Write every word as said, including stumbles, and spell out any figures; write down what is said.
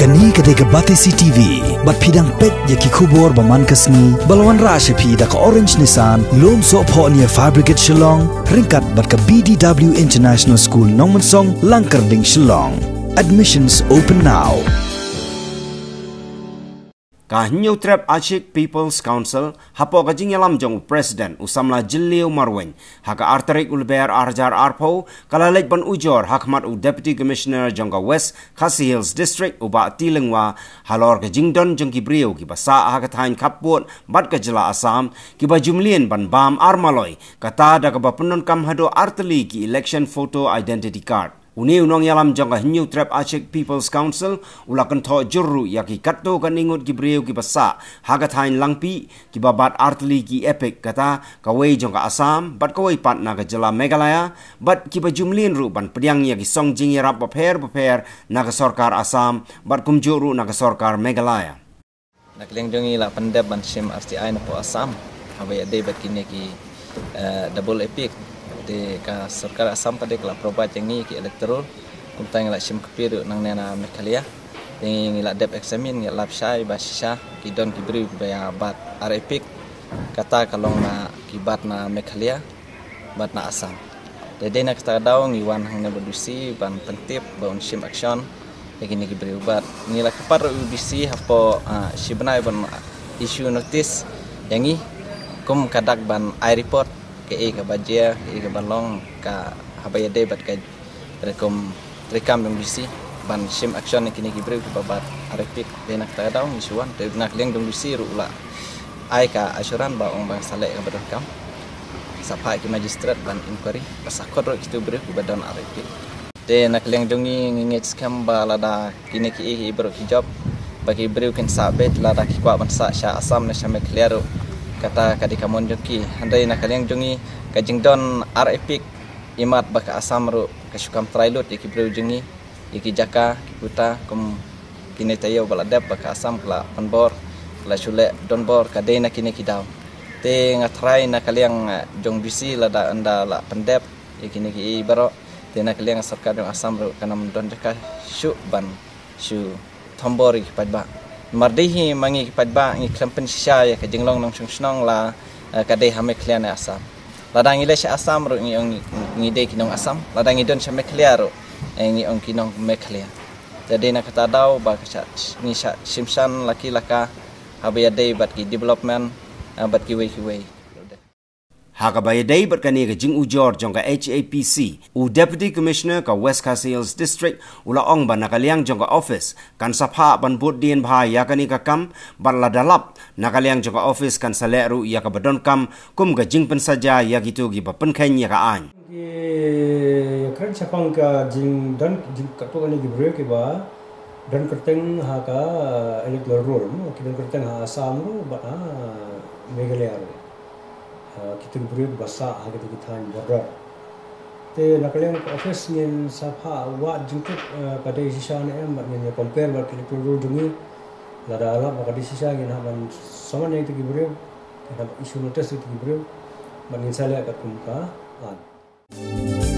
Kane ka dei ka Batesi T V, bad phi dang peit ïa ki khubor ba man ka sngi, ba la wanrah sha phi da ka Orange Nissan, Lumsohphohnia Fabricates Shillong, ryngkat bad ka B D W International School Nongmensong, Langkyrding, Shillong. Admissions open now. Ka Hynñiewtrep Achik People's Council, hapoh ka jingïalam jong u President, u samla Jylliew Marwein, ha ka ar tarik u Lber ar hajar arphew, ka la leit ban ujor ha khmat u Deputy Commissioner jong ka West Khasi Hills District, u Bah T. Lyngwa, halor ka jingdon jong ki briew kiba sah ha ka thaiñ khappud bad ka jylla Assam, kiba ju mlien ban bam ar maloi, kata da kaba pyndonkam haduh ar tylli ki election photo identity card. Une u nongïalam jong ka Hynñiewtrep Achik People's Council u la kynthoh jur ruh ïa ki katto katne ngut ki briew kiba sah ha ka thaiñ Langpih, kiba bat ar tylli ki EPIC, kata kawei jong ka Assam bad kawei pat na ka jylla Meghalaya, bad kiba ju mlien ruh ban pdiang ïa ki song jingïarap bapher bapher na ka sorkar Assam bad kumjuh ruh na ka sorkar Meghalaya. Na ka liang jong ngi la pyndep ban shim R T I napoh Assam, haba ïadei bad kine ki, eh, double EPIC. Te ka sorkar Assam pat de ka la provide ïa ngi ki electoral, kumta ngi la shim copy ruh nangne na Meghalaya. Te ngi la dep examine, ngi la lap shai ba shisha ki don ki briew kiba ïa bat ar EPIC, kata ka long na ki bat na Meghalaya bad na Assam. Te dei na kata ka daw ngi wan hangne bad u D C ban pyntip ba un shim action ïa kine ki briew bad ngi la kyrpad ruh ïa u D C hapoh, ah, shi bnai ban issue notice ïa ngi kum ka dak ban ai report kaei kaba jia, kaei kaba long, ka haba ïadei bad ka rukom treikam jong u D C ban shim action ïa kine ki briew kiba bat ar EPIC. Dei na kata ka daw ngi shu wan, te na ka liang jong u D C ruh u la ai ka assurance ba ong ba un sa leh kaba donkam, sa phah ïa ki magistrate ban inquiry, ba sa khot ruh ïa kitu ki briew kiba don ar EPIC. Te na ka liang jong ngi, ngi ngeit skhem ba lada kine kiei kiei baroh ki jop ba ki briew kin sah beit, lada ki kwah ban sah sha Assam ne sha Meghalaya ruh, kata ka dei ka mon jong ki. Hynrei na ka liang jong ngi, ka jingdon ar EPIC, imat ba ka Assam ruh ka shu kam trai lut ïa ki briew jong ngi ïa ki jaka, ki puta, kum kine taïew ba la dep ba ka Assam ka la pynbor, ka la shu leh donbor, ka dei na kine ki daw. Te nga trai na ka liang, eh, jong u D C, lada ynda la pyndep ïa kine kiei baroh, te na ka liang sorkar jong Assam ruh kan ym don jaka shuh ban shu thombor ïa ki paidbah. Namar dei hi ma ngi ki paidbah ngi khlem pynshisha ïa ka jinglong nongshong shnong la, eh, ka dei ha Meghalaya ne Assam. Lada ngi leit sha Assam ruh ngi ong ngi dei ki nong Assam. Lada ngi don sha Meghalaya ruh, eh, ngi ong ki nong Meghalaya. Te dei na kata ka daw ba ka sha, ngi sha shim shane la ki la ka, haba ïadei bad ki development, eh, bad kiwei kiwei. Ha kaba ïadei bad kane ka jingujor jong ka H A P C, u Deputy Commissioner ka West Khasi Hills District u la ong ba na ka liang jong ka office kan sa phah ban bud dien bha ïa kane ka kam, bad lada lap, na ka liang jong ka office kan sa leh ruh ïa kaba donkam kum ka jingpynsaja ïa kito kiba pynkheiñ ïa ka aiñ. Ki, ïa kren shaphang ka jingdon, jing, katto katne ki briew kiba don kyrteng ha ka, uh, electoral roll, mo, ki don kyrteng ha Assam ruh bad ha Meghalaya ruh. Uh, kito ki briew kiba sah ha kito ki thaiñ border. Te na ka liang ka office ngin sa phah wad jingtip, uh, ka dei shisha ne em, bad ngin ïa compare bad ka electoral roll jong ngi. Lada lap ba ka dei shisha ngin hap ban summon ïa kito ki briew, ngin hap ban issue notice ïa kito ki briew, bad ngin sa leh katkum ka aiñ.